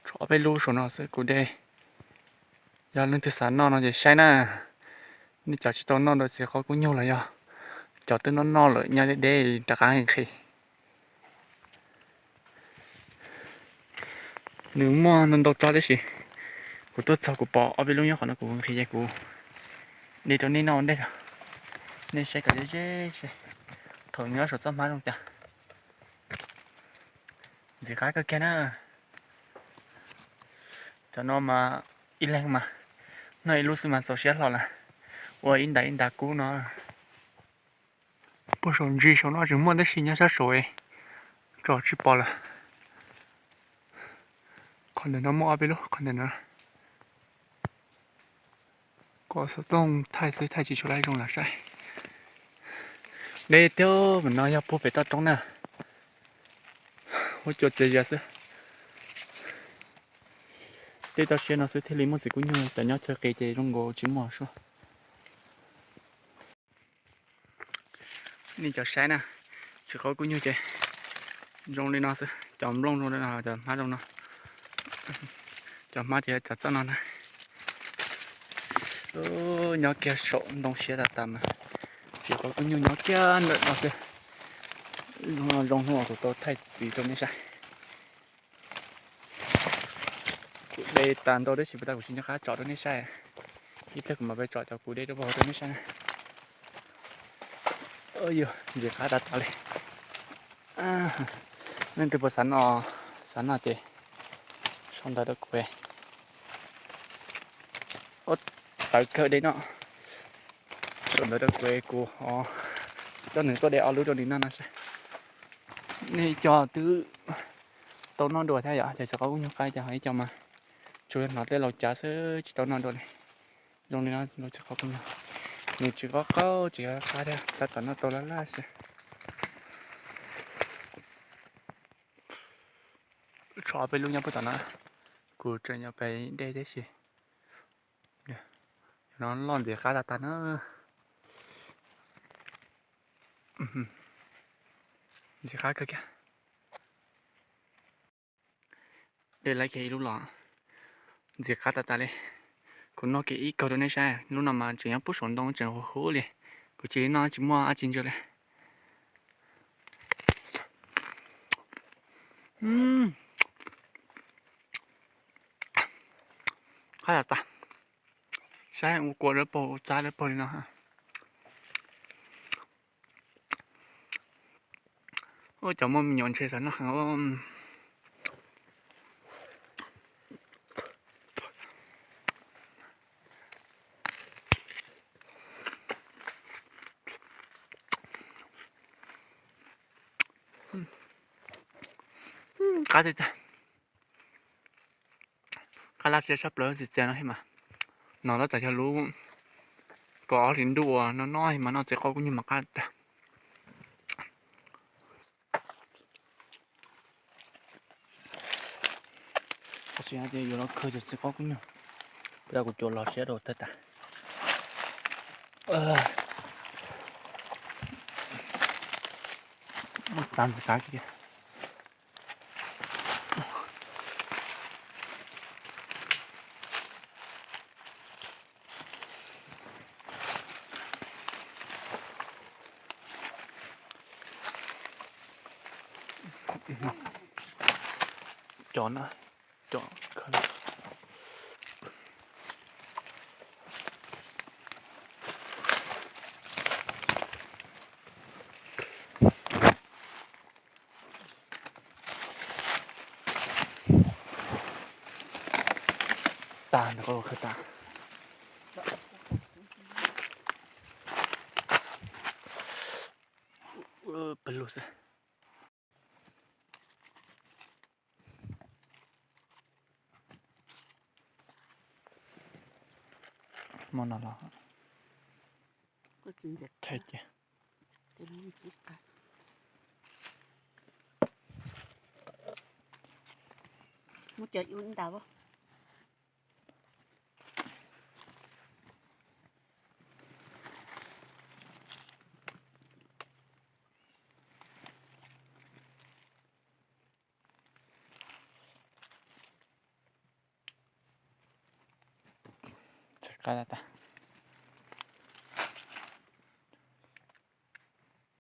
Tshuav ob peb lub saum no xwb kuv de. Yog leej twg xav noj no ces saib na. Nej cov tsis tau noj dua txiv qaub kub nyuj los yog cov twb noj noj lawm nyob deb deb rov qab nqhis. Nws muaj ntau ntau tsob tab sis kuv tuaj txog kuv pom ob peb lub nyob qhov no kuv nqhis ces kuv de rau nej noj ua ntej os. Nej saib kom ze ze seb thaum nyob saum txoj hmab zoo cas. Ntxim qab kawg kiag na. Cov no mas ib leeg mas noj ib lub xwb mas txaus siab hlo lawm, ua ib ntas ib ntas kub no. Puag saum ntsis saum no tseem muaj tab sis nyob sab saud tso tsis pom lawm. Qhov ntawm no muaj ob peb lub qhov ntawm no. Kom xov tooj thaij xwb thaij tsis tshua zoo lawm saib. Deb tiag mas no yog puag pem toj roob na. Huab cua txias zias xwb. Tej toj siab no xwb thiaj li muaj txiv kub nyuj, cov nyob chaw qis ces zoo nkaus tsis muaj sub. Nej cov saib na, txiv qaub kub nyuj ces zoo li no xwb, cov nplooj zoo li no, cov hmab zoo no. Cov hmab ces cov txoj no na. Nyob kiag saum ntoo siab tas tas mas txiv qaub kub nyuj nyob kiag ntawm no xwb. Zoo no zoo hnub kuv tau thaij txiv rau nej saib. Kuv de tas ntau tab sis puas tas kuv tsis nco qab tsom rau nej saib. Ib pliag kuv mam pais tsom cov kuv de rau pog rau nej saib na. Yog ntxim qab tas tas li. Leej twg puas xav noj, xav noj ces sau ntawv rau kuv. Ua tawv kawg de no. Sau ntawv rau kuv, kuv ho coj nws tuaj de ob lub rau nws noj no saib. Nej cov twb tau noj dua thiab yom, ces txiv qaub kub nyuj qaib ces ho ib co mas tsuas yog hnov tej laus cav xwb tsis tau noj dua li. Zoo li no txiv qaub kub nyuj, nws tsis qaub qaub tsis qab thiab, tab tom noj tau laj laj xwb. Tshuav peb lub nyob puag tom no, kuv tseem yuav pem dej tib si. No loj ntxim qab tas tas na. Ntxim qab kawg kiag. De lawv kiag ib lub los. Ntxim qab tas tas li. Kuv noj kiag ib kaug rau nej saib, lub no mas tseem nyob puag saum ntoo tseem huv huv li. Kuv cia li noj tsis muaj dab tsi ntsia li. Qab tas tas. Saib ua kua dawb paug ua txab dawb paug li no. Ua cov muaj me nyuam ntshe xav noj heev. Qab tag, qab laj siab sab plaws txias txias no thiab mas. No tab tom yog lub kaum ob hlis ntuj uas no no mas noj txiv qaub kub nyuj mas qab tag. Tab sis ces yuav los khaws cov txiv qaub kub nyuj, kuv cua los siab rau tag tas. Muaj txav ntxim qab kiag. Cov no, cov khaws. Tag ntawd koj khaws tag. Pawg lug xwb. Hmo no los thaij ces muab cov ib ntas. Qab tas tas.